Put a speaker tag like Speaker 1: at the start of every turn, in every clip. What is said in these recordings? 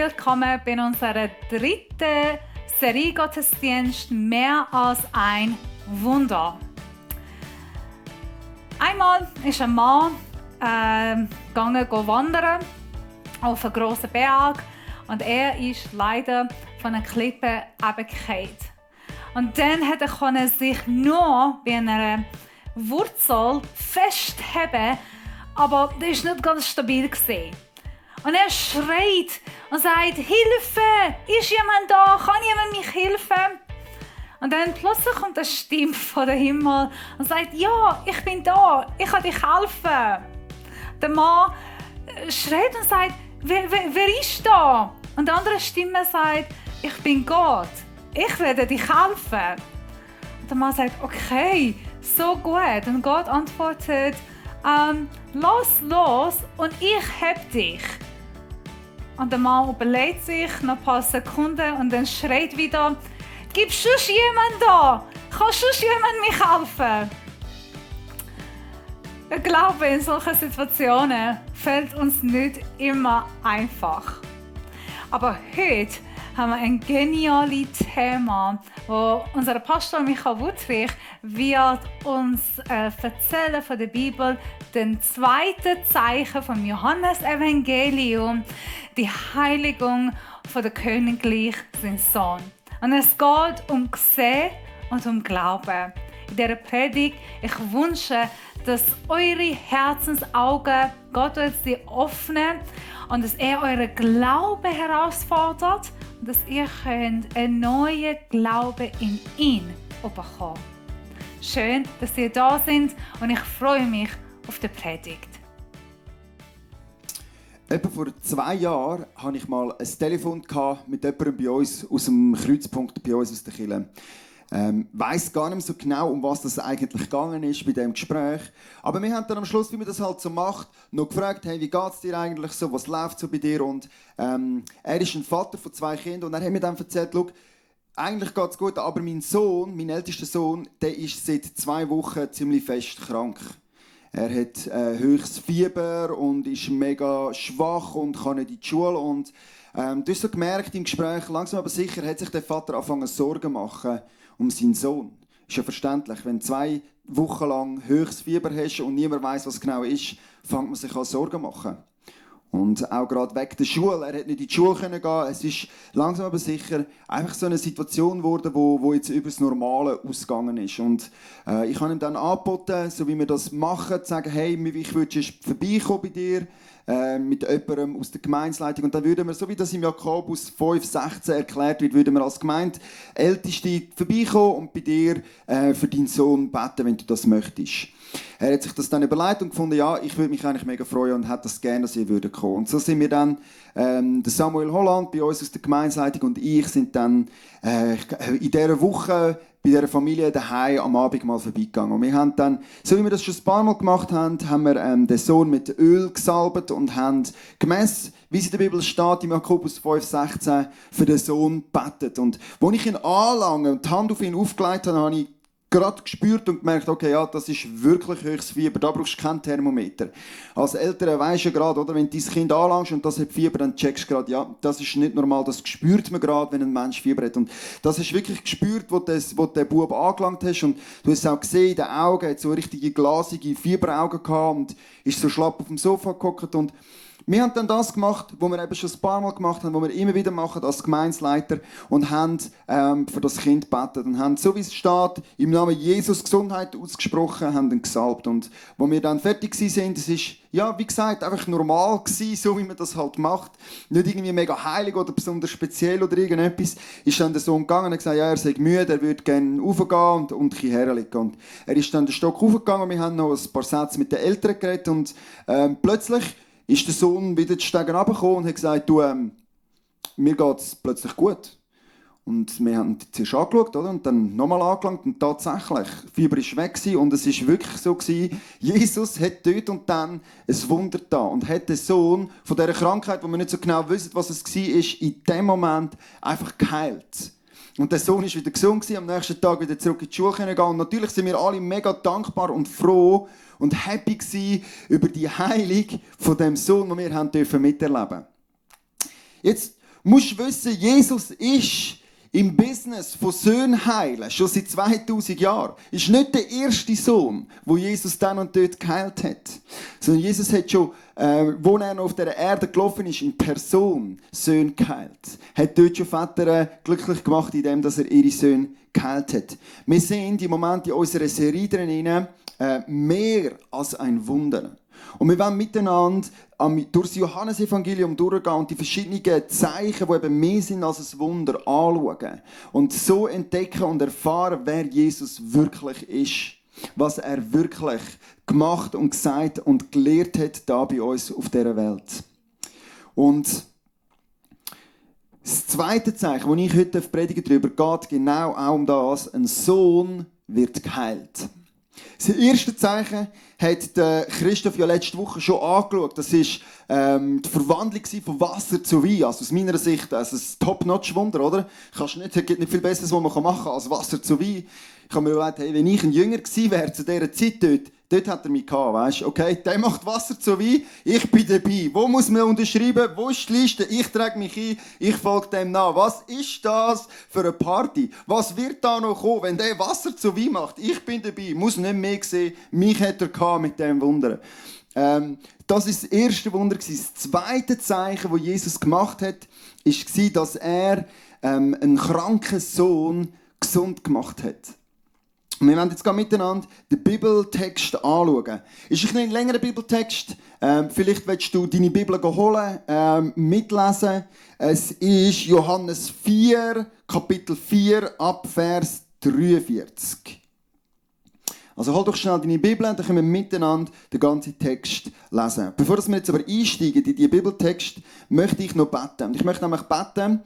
Speaker 1: willkommen bei unserer dritten Serie Gottesdienst Mehr als ein Wunder. Einmal ist ein Mann gegangen wandern auf einen grossen Berg und er ist leider von einer Klippe runtergefallen. Und dann hat er sich nur bei einer Wurzel festheben, aber das war nicht ganz stabil. Und er schreit und sagt: Hilfe! Ist jemand da? Kann jemand mich helfen? Und dann plötzlich kommt eine Stimme von dem Himmel und sagt: Ja, ich bin da, ich kann dich helfen. Der Mann schreit und sagt: Wer ist da? Und die andere Stimme sagt: Ich bin Gott, ich werde dich helfen. Und der Mann sagt: Okay, so gut. Und Gott antwortet: Lass los und ich heb dich. Und der Mann überlegt sich noch ein paar Sekunden und dann schreit wieder: Gibt es sonst jemanden da? Kann sonst jemand mich helfen? Ich glaube, in solchen Situationen fällt uns nicht immer einfach. Aber heute haben wir ein geniales Thema, wo unser Pastor Michael Wuttrich wird uns erzählen von der Bibel, den zweiten Zeichen vom Johannesevangelium, die Heiligung von der königlichen Sohn. Und es geht um Sehen und um Glauben. In dieser Predigt, ich wünsche, dass eure Herzensaugen Gott sie öffnen und dass er euren Glauben herausfordert und dass ihr könnt einen neuen Glauben in ihn bekommen. Schön, dass ihr da seid und ich freue mich auf die Predigt.
Speaker 2: Etwa vor 2 Jahren hatte ich mal ein Telefon mit jemandem bei uns aus dem Kreuzpunkt bei uns aus der Kirche. Weiss gar nicht mehr so genau, um was das eigentlich gegangen ist bei diesem Gespräch. Aber wir haben dann am Schluss, wie man das halt so macht, noch gefragt: Hey, wie geht es dir eigentlich so? Was läuft so bei dir? Und er ist ein Vater von 2 Kindern und er hat mir dann erzählt: Schau, eigentlich geht es gut, aber mein Sohn, mein ältester Sohn, der ist seit 2 Wochen ziemlich fest krank. Er hat höchstes Fieber und ist mega schwach und kann nicht in die Schule. Und du hast so gemerkt im Gespräch, langsam aber sicher hat sich der Vater angefangen Sorgen zu machen um seinen Sohn. Ist ja verständlich, wenn 2 Wochen lang höchstes Fieber hast und niemand weiss, was genau ist, fängt man sich an Sorgen zu machen. Und auch gerade wegen der Schule. Er hat nicht in die Schule gehen. Es ist langsam aber sicher einfach so eine Situation geworden, wo jetzt über das Normale ausgegangen ist. Und ich habe ihm dann angeboten, so wie wir das machen, zu sagen: Hey, ich würde vorbeikommen bei dir mit jemandem aus der Gemeindeleitung. Und dann würden wir, so wie das im Jakobus 5,16 erklärt wird, würden wir als Gemeindeälteste vorbeikommen und bei dir für deinen Sohn beten, wenn du das möchtest. Er hat sich das dann überlegt und gefunden: Ja, ich würde mich eigentlich mega freuen und hätte das gerne, dass ihr kommen würdet. Und so sind wir dann, der Samuel Holland bei uns aus der Gemeindeleitung und ich sind dann in dieser Woche bei dieser Familie daheim am Abend mal vorbeigegangen. Und wir haben dann, so wie wir das schon ein paar Mal gemacht haben, haben wir den Sohn mit Öl gesalbt und haben gemäss, wie es in der Bibel steht, im Jakobus 5,16, für den Sohn gebetet. Und als ich ihn anlange und die Hand auf ihn aufgelegt habe, habe ich gerade gespürt und gemerkt: Okay, ja, das ist wirklich höchstes Fieber, da brauchst du kein Thermometer. Als Eltern weisst du gerade, oder, wenn du dein Kind anlangst und das hat Fieber, dann checkst du gerade: Ja, das ist nicht normal, das spürt man gerade, wenn ein Mensch Fieber hat. Und das hast du wirklich gespürt, wo du den Bub angelangt hast. Und du hast es auch gesehen, in den Augen, er hat so richtige glasige Fieberaugen gehabt und ist so schlapp auf dem Sofa gehockt. Und wir haben dann das gemacht, was wir eben schon ein paar Mal gemacht haben, was wir immer wieder machen als Gemeindeleiter, und haben für das Kind gebetet und haben, so wie es steht, im Namen Jesus Gesundheit ausgesprochen, haben ihn gesalbt. Und als wir dann fertig waren, es ist, ja, wie gesagt, einfach normal gewesen, so wie man das halt macht. Nicht irgendwie mega heilig oder besonders speziell oder irgendetwas. Ist dann der Sohn gegangen und hat gesagt: Ja, er sei müde, er würde gerne raufgehen und ein bisschen herlegen. Und er ist dann den Stock raufgegangen und wir haben noch ein paar Sätze mit den Eltern geredet und plötzlich ist der Sohn wieder die Stege runtergekommen und hat gesagt: Du, mir geht es plötzlich gut. Und wir haben ihn zuerst angeschaut, oder? Und dann nochmal angelangt und tatsächlich, die Fieber war weg und es war wirklich so gewesen, Jesus hat dort und dann ein Wunder getan und hat den Sohn von dieser Krankheit, wo wir nicht so genau wissen, was es war, in dem Moment einfach geheilt. Und der Sohn war wieder gesund, am nächsten Tag wieder zurück in die Schule gehen. Und natürlich sind wir alle mega dankbar und froh und happy gewesen über die Heilung von dem Sohn, den wir miterleben durften. Jetzt, musst wissen, Jesus ist im Business von Söhnen heilen, schon seit 2000 Jahren. Ist nicht der erste Sohn, wo Jesus dann und dort geheilt hat. Sondern Jesus hat schon, wo er noch auf dieser Erde gelaufen ist, in Person Söhne geheilt. Hat dort schon Väter glücklich gemacht, indem er ihre Söhne geheilt hat. Wir sind im Moment in unserer Serie drin, mehr als ein Wunder. Und wir wollen miteinander durch das Johannesevangelium durchgehen und die verschiedenen Zeichen, die eben mehr sind als ein Wunder, anschauen. Und so entdecken und erfahren, wer Jesus wirklich ist. Was er wirklich gemacht und gesagt und gelehrt hat hier bei uns auf dieser Welt. Und das zweite Zeichen, das ich heute predigen darüber geht, genau auch um das. Ein Sohn wird geheilt. Das erste Zeichen hat Christoph ja letzte Woche schon angeschaut. Das war die Verwandlung von Wasser zu Wein. Also aus meiner Sicht ein Top-Notch-Wunder, oder? Es gibt nicht viel Besseres, was man machen kann, als Wasser zu Wein. Ich habe mir überlegt, hey, wenn ich ein Jünger gewesen wäre zu dieser Zeit dort hat er mich gehabt, weißt? Okay, der macht Wasser zu Wein, ich bin dabei. Wo muss man unterschreiben? Wo ist die Liste? Ich trage mich ein, ich folge dem nach. Was ist das für eine Party? Was wird da noch kommen, wenn der Wasser zu Wein macht? Ich bin dabei, muss nicht mehr sehen. Mich hat er gehabt mit diesem Wunder. Das war das erste Wunder. Das zweite Zeichen, das Jesus gemacht hat, war, dass er einen kranken Sohn gesund gemacht hat. Wir werden jetzt miteinander den Bibeltext anschauen. Ist ein längerer Bibeltext. Vielleicht willst du deine Bibel holen, mitlesen. Es ist Johannes 4, Kapitel 4, ab Vers 43. Also hol doch schnell deine Bibel, dann können wir miteinander den ganzen Text lesen. Bevor wir jetzt aber einsteigen in diesen Bibeltext, möchte ich noch beten. Ich möchte nämlich beten,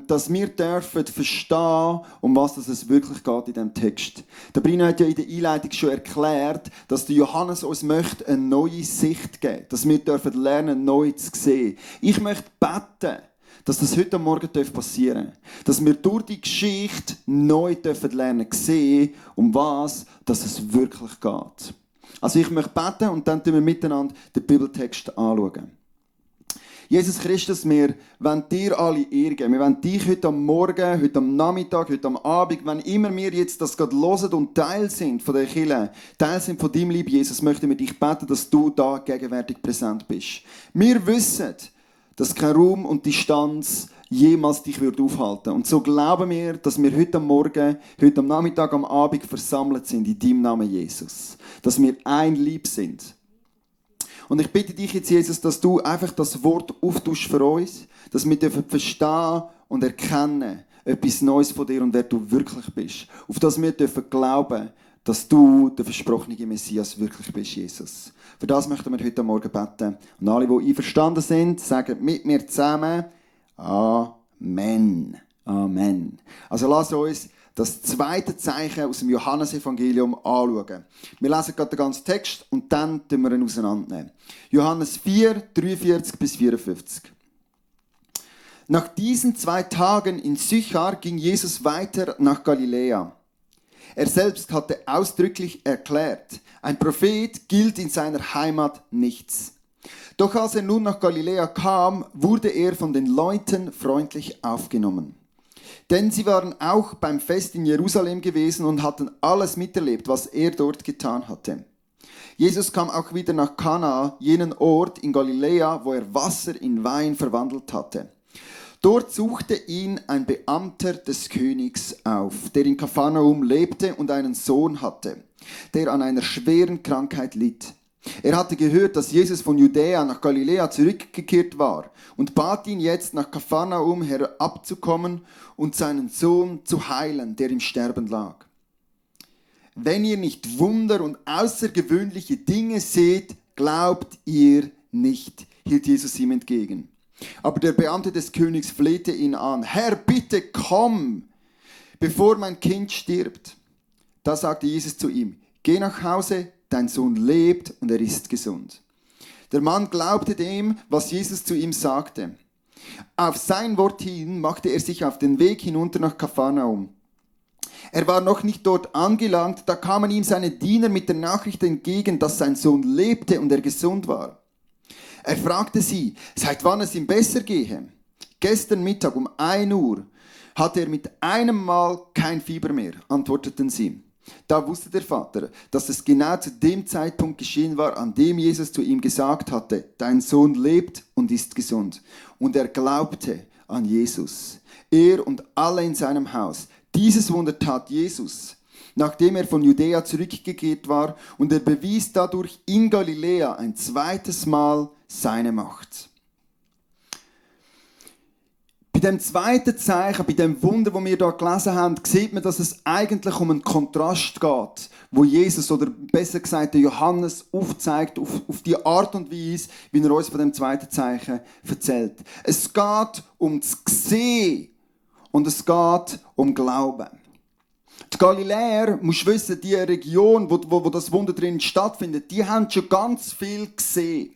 Speaker 2: dass wir dürfen verstehen, um was es wirklich geht in diesem Text. Der Brino hat ja in der Einleitung schon erklärt, dass der Johannes uns möchte eine neue Sicht geben, dass wir dürfen lernen, neu zu sehen. Ich möchte beten, dass das heute Morgen passieren darf. Dass wir durch die Geschichte neu lernen sehen, um was dass es wirklich geht. Also ich möchte beten und dann schauen wir miteinander den Bibeltext anschauen. Jesus Christus, wir wollen dir alle Ehre geben. Wir wollen dich heute am Morgen, heute am Nachmittag, heute am Abend, wenn immer wir jetzt das gerade hören und Teil sind von der Kirche, Teil sind von deinem Lieb, Jesus, möchten wir dich beten, dass du da gegenwärtig präsent bist. Wir wissen, dass kein Raum und Distanz jemals dich aufhalten würde. Und so glauben wir, dass wir heute am Morgen, heute am Nachmittag, am Abend versammelt sind in deinem Namen Jesus. Dass wir ein Lieb sind. Und ich bitte dich jetzt, Jesus, dass du einfach das Wort auftust für uns, dass wir verstehen und erkennen etwas Neues von dir und wer du wirklich bist. Auf das wir glauben, dass du der versprochene Messias wirklich bist, Jesus. Für das möchten wir heute Morgen beten. Und alle, die einverstanden sind, sagen mit mir zusammen Amen. Amen. Also lass uns das zweite Zeichen aus dem Johannesevangelium anschauen. Wir lesen gerade den ganzen Text und dann nehmen wir ihn auseinander. Johannes 4, 43 bis 54. Nach diesen 2 Tagen in Sychar ging Jesus weiter nach Galiläa. Er selbst hatte ausdrücklich erklärt, ein Prophet gilt in seiner Heimat nichts. Doch als er nun nach Galiläa kam, wurde er von den Leuten freundlich aufgenommen. Denn sie waren auch beim Fest in Jerusalem gewesen und hatten alles miterlebt, was er dort getan hatte. Jesus kam auch wieder nach Kana, jenen Ort in Galiläa, wo er Wasser in Wein verwandelt hatte. Dort suchte ihn ein Beamter des Königs auf, der in Kapharnaum lebte und einen Sohn hatte, der an einer schweren Krankheit litt. Er hatte gehört, dass Jesus von Judäa nach Galiläa zurückgekehrt war und bat ihn jetzt, nach Kapharnaum herabzukommen und seinen Sohn zu heilen, der im Sterben lag. Wenn ihr nicht Wunder und außergewöhnliche Dinge seht, glaubt ihr nicht, hielt Jesus ihm entgegen. Aber der Beamte des Königs flehte ihn an. Herr, bitte komm, bevor mein Kind stirbt. Da sagte Jesus zu ihm, geh nach Hause, dein Sohn lebt und er ist gesund. Der Mann glaubte dem, was Jesus zu ihm sagte. Auf sein Wort hin machte er sich auf den Weg hinunter nach Kapharnaum. Er war noch nicht dort angelangt, da kamen ihm seine Diener mit der Nachricht entgegen, dass sein Sohn lebte und er gesund war. Er fragte sie, seit wann es ihm besser gehe. Gestern Mittag um 1 Uhr hatte er mit einem Mal kein Fieber mehr, antworteten sie. Da wusste der Vater, dass es genau zu dem Zeitpunkt geschehen war, an dem Jesus zu ihm gesagt hatte, dein Sohn lebt und ist gesund. Und er glaubte an Jesus. Er und alle in seinem Haus. Dieses Wunder tat Jesus, nachdem er von Judäa zurückgekehrt war, und er bewies dadurch in Galiläa ein zweites Mal seine Macht. Bei dem zweiten Zeichen, bei dem Wunder, das wir hier gelesen haben, sieht man, dass es eigentlich um einen Kontrast geht, wo Jesus, oder besser gesagt der Johannes, aufzeigt auf die Art und Weise, wie er uns von dem zweiten Zeichen erzählt. Es geht um das Sehen und es geht um Glauben. Die Galiläer, musst du wissen, die Region, wo das Wunder drin stattfindet, die haben schon ganz viel gesehen.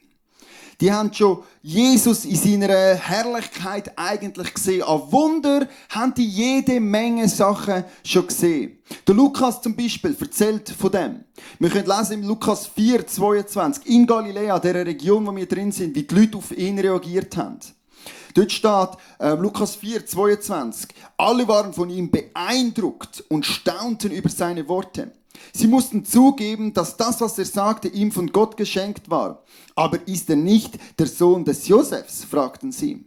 Speaker 2: Die haben schon Jesus in seiner Herrlichkeit eigentlich gesehen. An Wunder haben die jede Menge Sachen schon gesehen. Der Lukas zum Beispiel erzählt von dem. Wir können lesen im Lukas 4, 22, in Galiläa, der Region, wo wir drin sind, wie die Leute auf ihn reagiert haben. Dort steht, Lukas 4, 22, alle waren von ihm beeindruckt und staunten über seine Worte. Sie mussten zugeben, dass das, was er sagte, ihm von Gott geschenkt war. Aber ist er nicht der Sohn des Josefs? Fragten sie.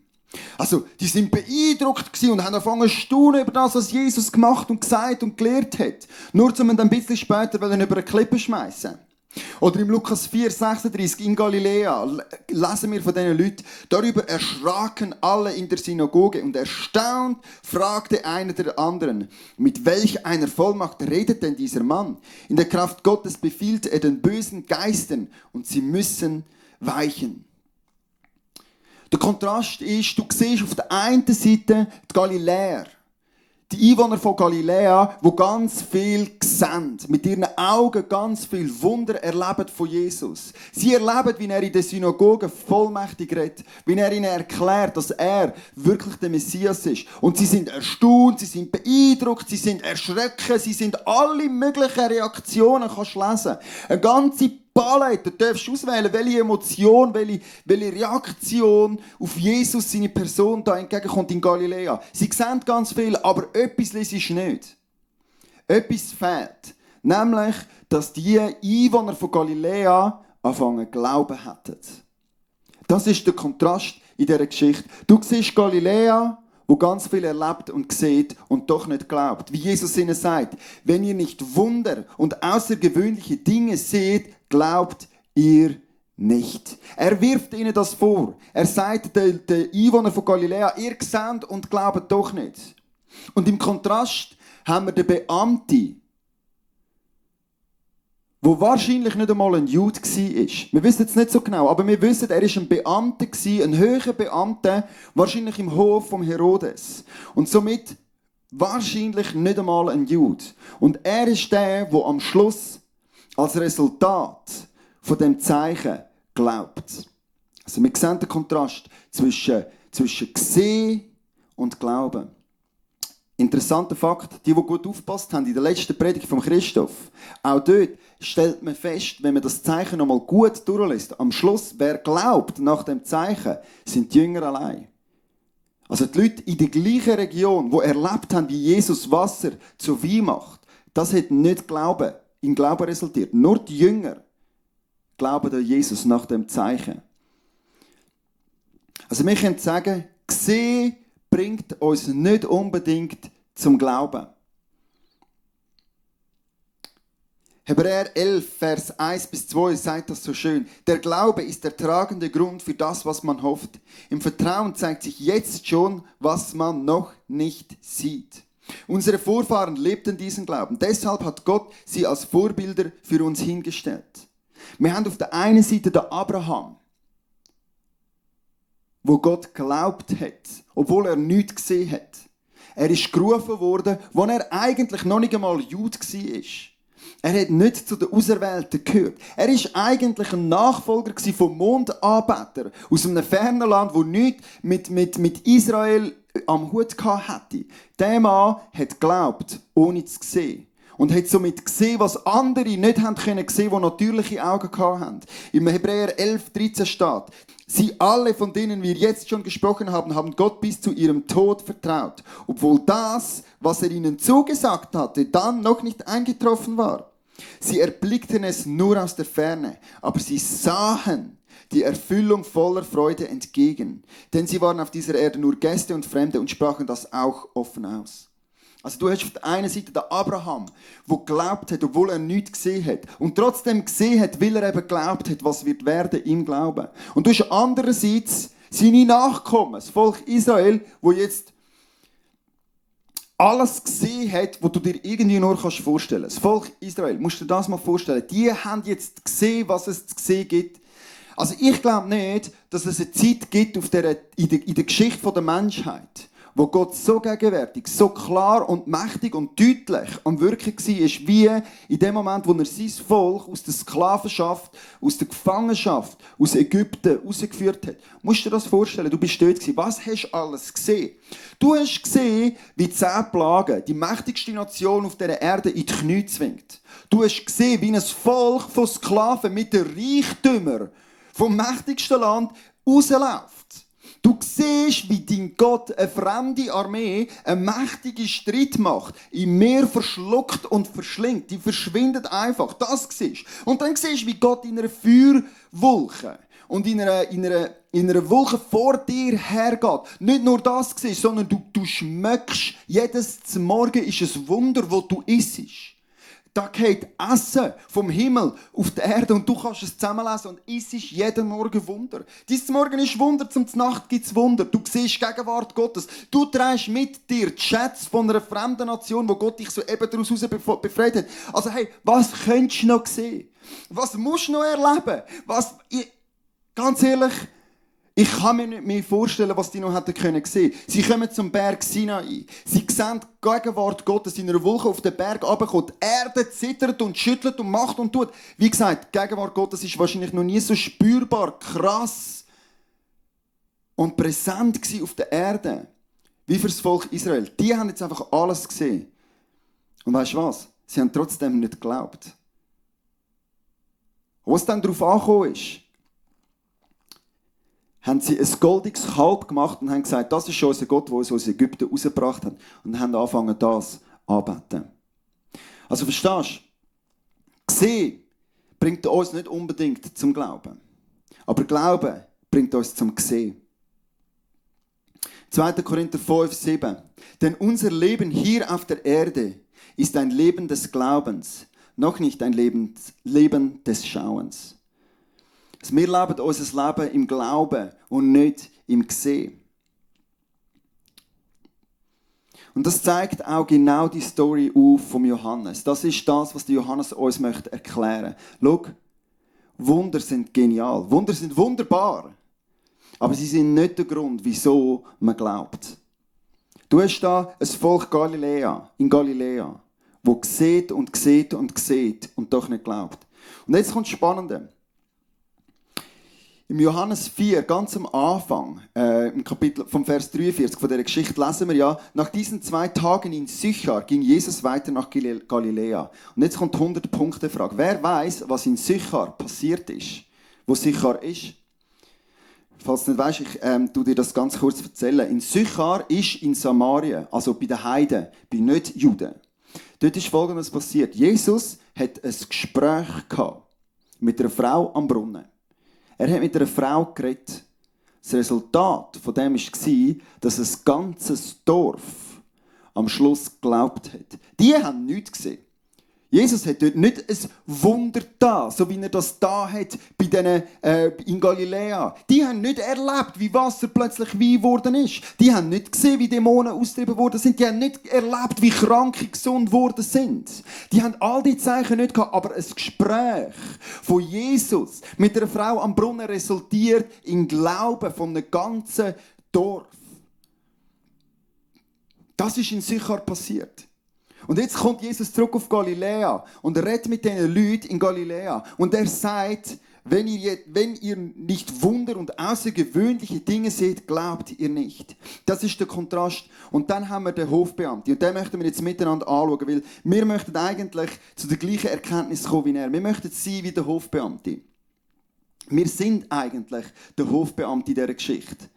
Speaker 2: Also, die sind beeindruckt und haben angefangen zu staunen über das, was Jesus gemacht und gesagt und gelehrt hat. Nur um ihn dann ein bisschen später über eine Klippe schmeißen. Oder im Lukas 4, 36 in Galiläa lesen wir von diesen Leuten, darüber erschraken alle in der Synagoge und erstaunt fragte einer der anderen, mit welch einer Vollmacht redet denn dieser Mann? In der Kraft Gottes befiehlt er den bösen Geistern und sie müssen weichen. Der Kontrast ist, du siehst auf der einen Seite die Galiläer. Die Einwohner von Galiläa, die ganz viel sehen, mit ihren Augen ganz viel Wunder erleben von Jesus. Sie erleben, wie er in der Synagoge vollmächtig redet, wie er ihnen erklärt, dass er wirklich der Messias ist. Und sie sind erstaunt, sie sind beeindruckt, sie sind erschrocken, sie sind alle möglichen Reaktionen, kannst du lesen. Eine ganze Palette, du darfst auswählen, welche Emotion, welche Reaktion auf Jesus, seine Person, da entgegenkommt in Galiläa. Sie sehen ganz viel, aber etwas liest nicht. Etwas fehlt. Nämlich, dass die Einwohner von Galiläa anfangen glauben hätten. Das ist der Kontrast in dieser Geschichte. Du siehst Galiläa, wo ganz viel erlebt und sieht und doch nicht glaubt. Wie Jesus ihnen sagt, wenn ihr nicht Wunder und außergewöhnliche Dinge seht, glaubt ihr nicht. Er wirft ihnen das vor. Er sagt den Einwohnern von Galiläa, ihr seht und glaubt doch nicht. Und im Kontrast haben wir den Beamten, wo wahrscheinlich nicht einmal ein Jude war. Wir wissen es nicht so genau, aber wir wissen, er war ein Beamter, ein höherer Beamter, wahrscheinlich im Hof von Herodes. Und somit wahrscheinlich nicht einmal ein Jude. Und er ist der, der am Schluss als Resultat von dem Zeichen glaubt. Also wir sehen den Kontrast zwischen Sehen und Glauben. Interessanter Fakt, die gut aufgepasst haben in der letzten Predigt von Christoph. Auch dort stellt man fest, wenn man das Zeichen nochmal gut durchliest, am Schluss, wer glaubt nach dem Zeichen, sind die Jünger allein. Also die Leute in der gleichen Region, die erlebt haben, wie Jesus Wasser zu Wein macht, das hat nicht in Glauben resultiert. Nur die Jünger glauben an Jesus nach dem Zeichen. Also wir können sagen, Sehen bringt uns nicht unbedingt zum Glauben. Hebräer 11, Vers 1 bis 2 sagt das so schön. Der Glaube ist der tragende Grund für das, was man hofft. Im Vertrauen zeigt sich jetzt schon, was man noch nicht sieht. Unsere Vorfahren lebten diesen Glauben. Deshalb hat Gott sie als Vorbilder für uns hingestellt. Wir haben auf der einen Seite den Abraham, wo Gott geglaubt hat, obwohl er nichts gesehen hat. Er ist gerufen worden, als er eigentlich noch nicht einmal Jude war. Er hat nicht zu den Auserwählten gehört. Er war eigentlich ein Nachfolger vom Mondanbeter aus einem fernen Land, wo nichts mit Israel am Hut hatte. Der Mann hat geglaubt, ohne zu sehen. und hat somit gesehen, was andere nicht haben können sehen, die natürliche Augen hatten. Im Hebräer 11,13 steht: Sie alle, von denen wir jetzt schon gesprochen haben, haben Gott bis zu ihrem Tod vertraut, obwohl das, was er ihnen zugesagt hatte, dann noch nicht eingetroffen war. Sie erblickten es nur aus der Ferne, aber sie sahen die Erfüllung voller Freude entgegen. Denn sie waren auf dieser Erde nur Gäste und Fremde und sprachen das auch offen aus. Also du hast auf der einen Seite den Abraham, der geglaubt hat, obwohl er nichts gesehen hat. Und trotzdem gesehen hat, weil er eben geglaubt hat, was wird werden im Glauben. Und du hast andererseits seine Nachkommen, das Volk Israel, wo jetzt alles gesehen hat, was du dir irgendwie nur vorstellen kannst. Das Volk Israel, musst du dir das mal vorstellen. Die haben jetzt gesehen, was es zu sehen gibt. Also ich glaube nicht, dass es eine Zeit gibt in der Geschichte der Menschheit, wo Gott so gegenwärtig, so klar und mächtig und deutlich am Wirken war, wie in dem Moment, wo er sein Volk aus der Sklavenschaft, aus der Gefangenschaft, aus Ägypten rausgeführt hat. Musst du dir das vorstellen? Du bist dort gewesen. Was hast du alles gesehen? Du hast gesehen, wie 10 Plagen die mächtigste Nation auf dieser Erde in die Knie zwingt. Du hast gesehen, wie ein Volk von Sklaven mit den Reichtümern vom mächtigsten Land rausläuft. Du siehst, wie dein Gott eine fremde Armee, eine mächtige Streitmacht im Meer verschluckt und verschlingt. Die verschwindet einfach. Das siehst du. Und dann siehst du, wie Gott in einer Feuerwolke und in einer Wolke vor dir hergeht. Nicht nur das siehst, sondern du schmeckst, jedes Morgen ist ein Wunder, das du isst. Da geht Essen vom Himmel auf die Erde und du kannst es zusammenlesen und isst jeden Morgen Wunder. Dies Morgen ist Wunder, zum Nacht gibt es Wunder. Du siehst die Gegenwart Gottes. Du trägst mit dir die Schätze von einer fremden Nation, wo Gott dich so eben daraus befreit hat. Also hey, was könntest du noch sehen? Was musst du noch erleben? Ganz ehrlich, ich kann mir nicht mehr vorstellen, was die noch hätten sehen können. Sie kommen zum Berg Sinai. Sie sehen die Gegenwart Gottes in einer Wolke auf den Berg runterkommt. Die Erde zittert und schüttelt und macht und tut. Wie gesagt, die Gegenwart Gottes ist wahrscheinlich noch nie so spürbar, krass und präsent auf der Erde wie für das Volk Israel. Die haben jetzt einfach alles gesehen. Und weißt du was? Sie haben trotzdem nicht geglaubt. Was dann darauf angekommen ist, haben sie ein goldiges Kalb gemacht und haben gesagt, das ist schon unser Gott, der uns aus Ägypten rausgebracht hat. Und haben angefangen, das anzubeten. Also verstehst du? Sehen bringt uns nicht unbedingt zum Glauben. Aber Glauben bringt uns zum Sehen. 2. Korinther 5,7. Denn unser Leben hier auf der Erde ist ein Leben des Glaubens, noch nicht ein Leben des Schauens. Wir leben unser Leben im Glauben und nicht im Sehen. Und das zeigt auch genau die Story auf vom Johannes. Das ist das, was der Johannes uns möchte erklären. Schau, Wunder sind genial. Wunder sind wunderbar. Aber sie sind nicht der Grund, wieso man glaubt. Du hast da ein Volk in Galiläa, das sieht und sieht und sieht und doch nicht glaubt. Und jetzt kommt das Spannende. Im Johannes 4, ganz am Anfang, im Kapitel vom Vers 43 von dieser Geschichte, lesen wir ja, nach diesen 2 Tagen in Sychar ging Jesus weiter nach Galiläa. Und jetzt kommt die 100-Punkte-Frage. Wer weiß, was in Sychar passiert ist? Wo Sychar ist? Falls du nicht weißt, ich tu dir das ganz kurz erzählen. In Sychar ist in Samarien, also bei den Heiden, bei Nicht-Juden. Dort ist Folgendes passiert. Jesus hat ein Gespräch gehabt mit einer Frau am Brunnen. Er hat mit einer Frau geredet. Das Resultat von dem war, dass ein ganzes Dorf am Schluss geglaubt hat. Die haben nichts gesehen. Jesus hat dort nicht ein Wunder da, so wie er das da hat bei denen in Galiläa. Die haben nicht erlebt, wie Wasser plötzlich Wein geworden ist. Die haben nicht gesehen, wie Dämonen austrieben worden sind. Die haben nicht erlebt, wie Kranke gesund worden sind. Die haben all die Zeichen nicht gehabt, aber ein Gespräch von Jesus mit einer Frau am Brunnen resultiert in Glauben von einem ganzen Dorf. Das ist in Sychar passiert. Und jetzt kommt Jesus zurück auf Galiläa und er redet mit diesen Leuten in Galiläa. Und er sagt, wenn ihr nicht Wunder und außergewöhnliche Dinge seht, glaubt ihr nicht. Das ist der Kontrast. Und dann haben wir den Hofbeamten. Und den möchten wir jetzt miteinander anschauen, weil wir möchten eigentlich zu der gleichen Erkenntnis kommen wie er. Wir möchten sein wie der Hofbeamte. Wir sind eigentlich der Hofbeamte in dieser Geschichte.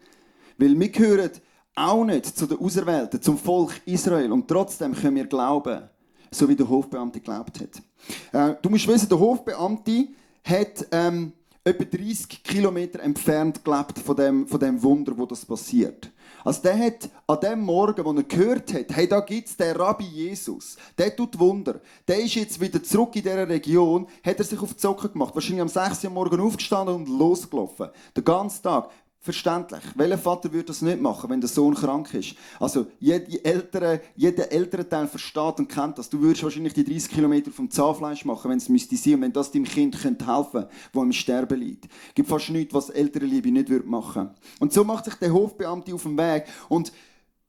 Speaker 2: Weil wir gehören auch nicht zu den Auserwählten, zum Volk Israel. Und trotzdem können wir glauben, so wie der Hofbeamte geglaubt hat. Du musst wissen, der Hofbeamte hat etwa 30 Kilometer entfernt gelebt von dem Wunder, wo das passiert. Also der hat an dem Morgen, wo er gehört hat, hey, da gibt es den Rabbi Jesus, der tut Wunder. Der ist jetzt wieder zurück in dieser Region, hat er sich auf die Socken gemacht. Wahrscheinlich am 6 Uhr morgen aufgestanden und losgelaufen. Den ganzen Tag. Verständlich. Welcher Vater würde das nicht machen, wenn der Sohn krank ist? Also jeder ältere Teil versteht und kennt das. Du würdest wahrscheinlich die 30 Kilometer vom Zahnfleisch machen, wenn es müsste sein und wenn das deinem Kind helfen könnte, das im Sterben liegt. Es gibt fast nichts, was ältere Liebe nicht machen würde. Und so macht sich der Hofbeamte auf den Weg. Und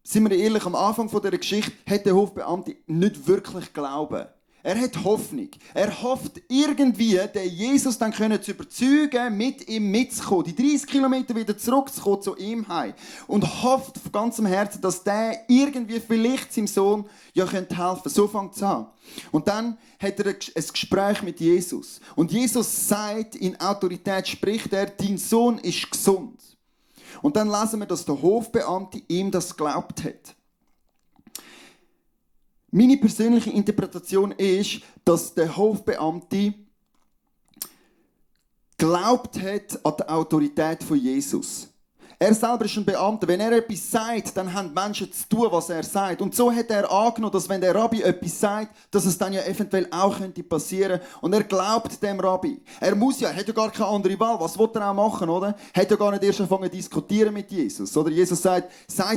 Speaker 2: sind wir ehrlich, am Anfang dieser Geschichte hat der Hofbeamte nicht wirklich Glauben. Er hat Hoffnung. Er hofft irgendwie, den Jesus dann zu überzeugen, mit ihm mitzukommen, die 30 Kilometer wieder zurückzukommen zu ihm heim. Und hofft von ganzem Herzen, dass der irgendwie vielleicht seinem Sohn ja helfen könnte. So fängt es an. Und dann hat er ein Gespräch mit Jesus. Und Jesus sagt, in Autorität spricht er, dein Sohn ist gesund. Und dann lesen wir, dass der Hofbeamte ihm das geglaubt hat. Meine persönliche Interpretation ist, dass der Hofbeamte geglaubt hat an die Autorität von Jesus. Er selber ist ein Beamter. Wenn er etwas sagt, dann haben die Menschen zu tun, was er sagt. Und so hat er angenommen, dass wenn der Rabbi etwas sagt, dass es dann ja eventuell auch passieren könnte. Und er glaubt dem Rabbi. Er muss ja, hat ja gar keine andere Wahl. Was will er auch machen, oder? Hat ja gar nicht erst angefangen zu diskutieren mit Jesus. Oder Jesus sagt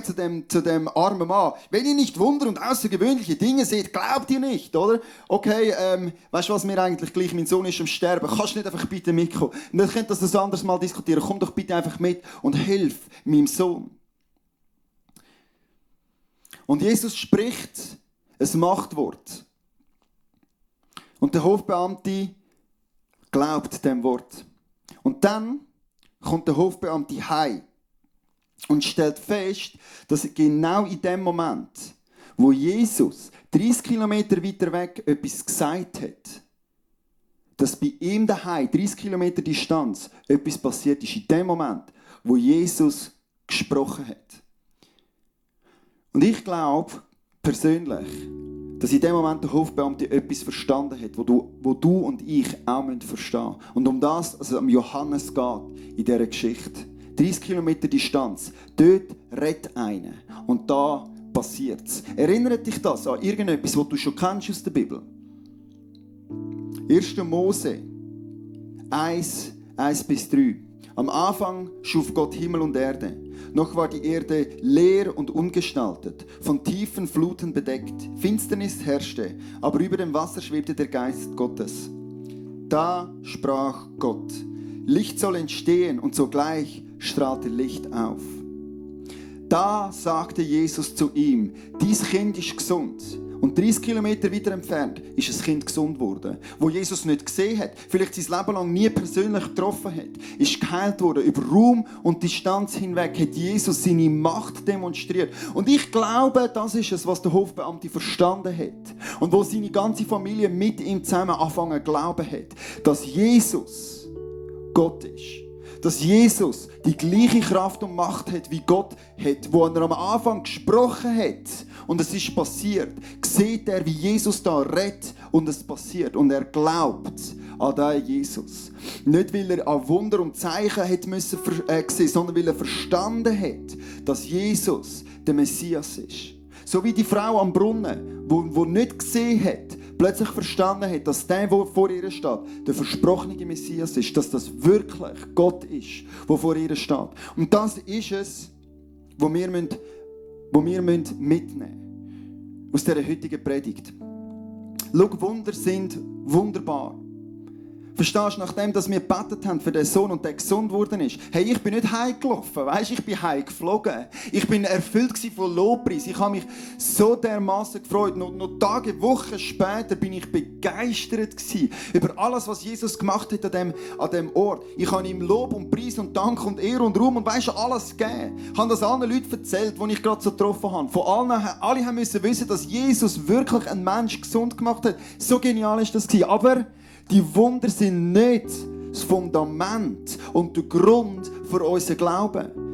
Speaker 2: zu dem armen Mann, wenn ihr nicht Wunder und außergewöhnliche Dinge seht, glaubt ihr nicht, oder? Okay, weißt du was, mir eigentlich gleich, mein Sohn ist am Sterben. Kannst du nicht einfach bitte mitkommen? Und dann könnt ihr das anders mal diskutieren. Komm doch bitte einfach mit und hilf meinem Sohn. Und Jesus spricht ein Machtwort. Und der Hofbeamte glaubt dem Wort. Und dann kommt der Hofbeamte heim und stellt fest, dass genau in dem Moment, wo Jesus 30 Kilometer weiter weg etwas gesagt hat, dass bei ihm daheim 30 Kilometer Distanz etwas passiert ist, in dem Moment, wo Jesus gesprochen hat. Und ich glaube persönlich, dass in dem Moment der Hofbeamte etwas verstanden hat, wo du und ich auch verstehen müssen. Und um das, also um Johannes geht in dieser Geschichte. 30 Kilometer Distanz, dort redet einer. Und da passiert es. Erinnert dich das an irgendetwas, was du schon kennst aus der Bibel? 1. Mose 1-3. Am Anfang schuf Gott Himmel und Erde. Noch war die Erde leer und ungestaltet, von tiefen Fluten bedeckt. Finsternis herrschte, aber über dem Wasser schwebte der Geist Gottes. Da sprach Gott: Licht soll entstehen, und sogleich strahlte Licht auf. Da sagte Jesus zu ihm: Dies Kind ist gesund. Und 30 Kilometer weiter entfernt ist das Kind gesund worden, wo Jesus nicht gesehen hat, vielleicht sein Leben lang nie persönlich getroffen hat, ist geheilt worden. Über Raum und Distanz hinweg hat Jesus seine Macht demonstriert. Und ich glaube, das ist es, was der Hofbeamte verstanden hat. Und wo seine ganze Familie mit ihm zusammen angefangen zu glauben hat, dass Jesus Gott ist. Dass Jesus die gleiche Kraft und Macht hat, wie Gott hat, wo er am Anfang gesprochen hat. Und es ist passiert. Sieht er, wie Jesus da redet und es passiert. Und er glaubt an diesen Jesus. Nicht, weil er an Wunder und Zeichen hat müssen sehen, sondern weil er verstanden hat, dass Jesus der Messias ist. So wie die Frau am Brunnen, die nicht gesehen hat, plötzlich verstanden hat, dass der vor ihr steht, der versprochene Messias ist, dass das wirklich Gott ist, der vor ihr steht. Und das ist es, was wir mitnehmen müssen aus dieser heutigen Predigt. Schau, Wunder sind wunderbar. Verstehst du, nachdem dass wir gebetet haben für den Sohn und der gesund geworden ist? Hey, ich bin nicht heimgelaufen, weisst, ich bin heimgeflogen. Ich bin erfüllt von Lobpreis. Ich habe mich so dermaßen gefreut. Noch Tage, Wochen später bin ich begeistert gewesen über alles, was Jesus gemacht hat an dem Ort. Ich habe ihm Lob und Preis und Dank und Ehre und Ruhm und weisst alles gegeben. Ich habe das allen Leuten erzählt, die ich gerade so getroffen habe. Von allen, alle haben müssen wissen, dass Jesus wirklich einen Menschen gesund gemacht hat. So genial ist das gewesen. Aber die Wunder sind nicht das Fundament und der Grund für unseren Glauben.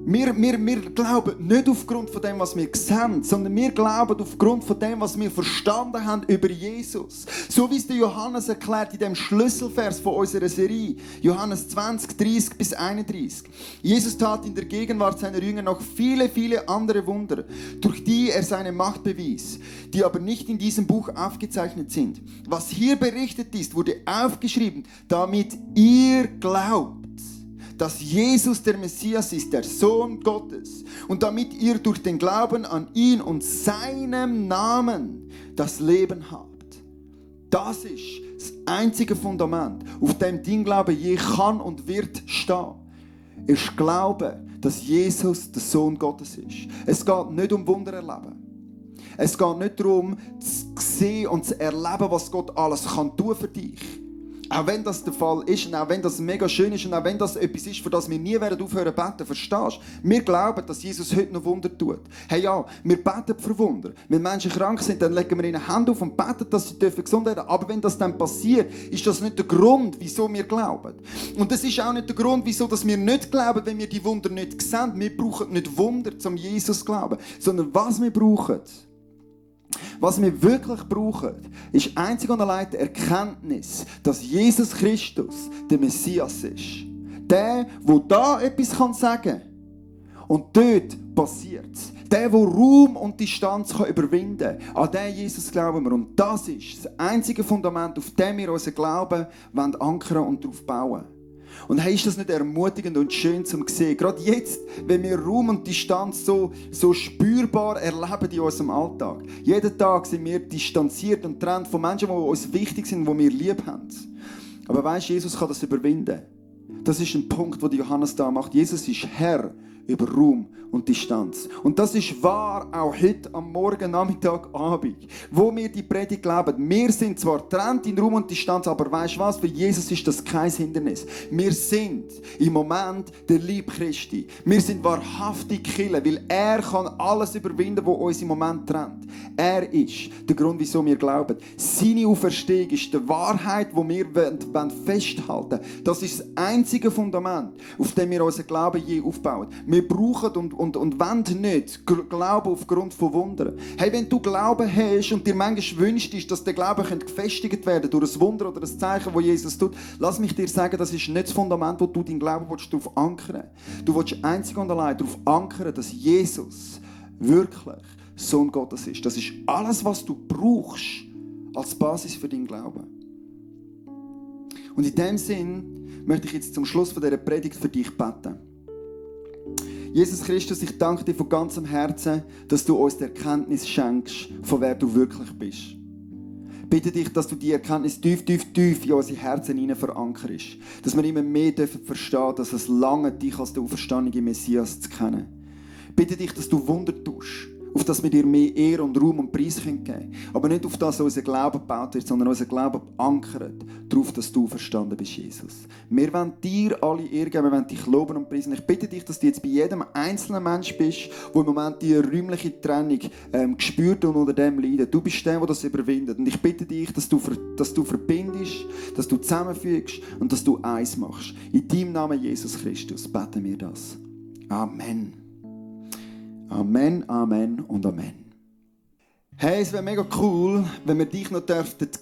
Speaker 2: Wir glauben nicht aufgrund von dem, was wir sehen, sondern wir glauben aufgrund von dem, was wir verstanden haben über Jesus. So wie es der Johannes erklärt in dem Schlüsselvers von unserer Serie. Johannes 20, 30 bis 31. Jesus tat in der Gegenwart seiner Jünger noch viele, viele andere Wunder, durch die er seine Macht bewies, die aber nicht in diesem Buch aufgezeichnet sind. Was hier berichtet ist, wurde aufgeschrieben, damit ihr glaubt, dass Jesus der Messias ist, der Sohn Gottes. Und damit ihr durch den Glauben an ihn und seinem Namen das Leben habt. Das ist das einzige Fundament, auf dem dein Glaube je kann und wird stehen. Ist Glaube, dass Jesus der Sohn Gottes ist. Es geht nicht um Wunder erleben. Es geht nicht darum, zu sehen und zu erleben, was Gott alles kann tun für dich. Auch wenn das der Fall ist und auch wenn das mega schön ist und auch wenn das etwas ist, für das wir nie aufhören zu beten, verstehst du? Wir glauben, dass Jesus heute noch Wunder tut. Hey ja, wir beten für Wunder. Wenn Menschen krank sind, dann legen wir ihnen Hände auf und beten, dass sie gesund werden dürfen. Aber wenn das dann passiert, ist das nicht der Grund, wieso wir glauben. Und das ist auch nicht der Grund, wieso dass wir nicht glauben, wenn wir die Wunder nicht sehen. Wir brauchen nicht Wunder, um Jesus zu glauben. Sondern was wir brauchen, was wir wirklich brauchen, ist einzig und allein die Erkenntnis, dass Jesus Christus der Messias ist. Der da etwas sagen kann und dort passiert es. Der Raum und Distanz überwinden kann. An den Jesus glauben wir. Und das ist das einzige Fundament, auf dem wir unseren Glauben ankern und darauf bauen. Und hey, ist das nicht ermutigend und schön zu sehen? Gerade jetzt, wenn wir Raum und Distanz so spürbar erleben in unserem Alltag. Jeden Tag sind wir distanziert und getrennt von Menschen, die uns wichtig sind, die wir lieb haben. Aber weisst, Jesus kann das überwinden. Das ist ein Punkt, den Johannes da macht. Jesus ist Herr über Raum und Distanz. Und das ist wahr auch heute am Morgen, Nachmittag, Abend, wo wir die Predigt leben. Wir sind zwar getrennt in Raum und Distanz, aber weisst was? Für Jesus ist das kein Hindernis. Wir sind im Moment der Lieb Christi. Wir sind wahrhaftig Kirche, weil er kann alles überwinden, was uns im Moment trennt. Er ist der Grund, wieso wir glauben. Seine Auferstehung ist die Wahrheit, die wir festhalten wollen. Das ist das einzige Fundament, auf dem wir unseren Glauben je aufbauen. Wir brauchen und wollen nicht Glauben aufgrund von Wundern. Hey, wenn du Glauben hast und dir manchmal wünschst, dass der Glaube gefestigt werden könnte durch ein Wunder oder ein Zeichen, das Jesus tut, lass mich dir sagen, das ist nicht das Fundament, wo du deinen Glauben darauf ankern willst. Du willst einzig und allein darauf ankern, dass Jesus wirklich Sohn Gottes ist. Das ist alles, was du brauchst als Basis für deinen Glauben. Und in diesem Sinn möchte ich jetzt zum Schluss dieser Predigt für dich beten. Jesus Christus, ich danke dir von ganzem Herzen, dass du uns die Erkenntnis schenkst, von wer du wirklich bist. Ich bitte dich, dass du die Erkenntnis tief in unsere Herzen hinein verankerst. Dass wir immer mehr verstehen dürfen, dass es lange dich als der auferstandene Messias zu kennen. Ich bitte dich, dass du Wunder tust, auf das wir dir mehr Ehre und Ruhm und Preis geben können. Aber nicht auf das, unser Glaube gebaut wird, sondern unser Glaube ankert darauf, dass du verstanden bist, Jesus. Wir wollen dir alle Ehre geben, wir wollen dich loben und preisen. Ich bitte dich, dass du jetzt bei jedem einzelnen Mensch bist, der im Moment die räumliche Trennung spürt und unter dem leidet. Du bist der, der das überwindet. Und ich bitte dich, dass du verbindest, dass du zusammenfügst und dass du eins machst. In deinem Namen, Jesus Christus, beten wir das. Amen. Amen, Amen und Amen. Hey, es wäre mega cool, wenn wir dich noch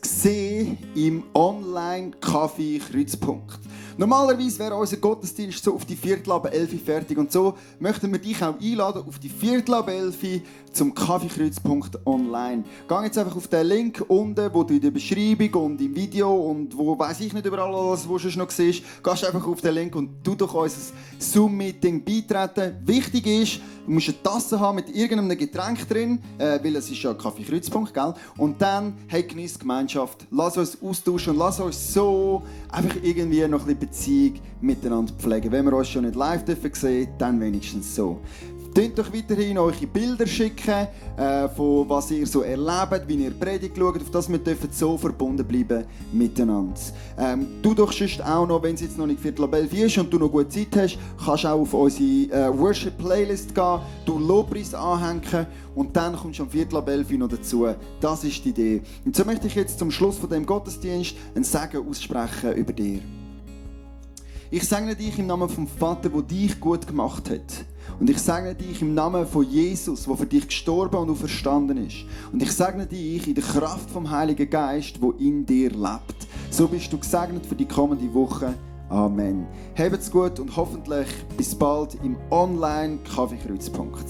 Speaker 2: sehen im Online-Kaffee Kreuzpunkt. Normalerweise wäre unser Gottesdienst so auf die 11:15 fertig und so möchten wir dich auch einladen auf die 11:15 zum Kaffeekreuzpunkt online. Geh jetzt einfach auf den Link unten, wo du in der Beschreibung und im Video und wo weiss ich nicht überall alles, wo du noch siehst, gehst einfach auf den Link und du durch unser Zoom-Meeting beitreten. Wichtig ist, Du musst eine Tasse haben mit irgendeinem Getränk drin, weil es ist ja Kaffee-Kreuzpunkt, gell? Und dann, hey, genieß Gemeinschaft. Lass uns austauschen und lass uns so einfach irgendwie noch ein bisschen Beziehung miteinander pflegen. Wenn wir uns schon nicht live sehen dürfen, dann wenigstens so. Könnt euch weiterhin eure Bilder schicken, von was ihr so erlebt, wie ihr Predigt schaut, auf das wir so verbunden bleiben miteinander. Du doch sonst auch noch, wenn es jetzt noch nicht 4:11 ist und du noch gut Zeit hast, kannst auch auf unsere Worship-Playlist gehen, du Lobpreis anhängen und dann kommst du am 4:11 noch dazu. Das ist die Idee. Und so möchte ich jetzt zum Schluss von dem Gottesdienst ein Segen aussprechen über dir. Ich segne dich im Namen vom Vater, der dich gut gemacht hat. Und ich segne dich im Namen von Jesus, der für dich gestorben und auferstanden ist. Und ich segne dich in der Kraft vom Heiligen Geist, der in dir lebt. So bist du gesegnet für die kommende Woche. Amen. Habt's gut und hoffentlich bis bald im Online-Kaffeekreuzpunkt.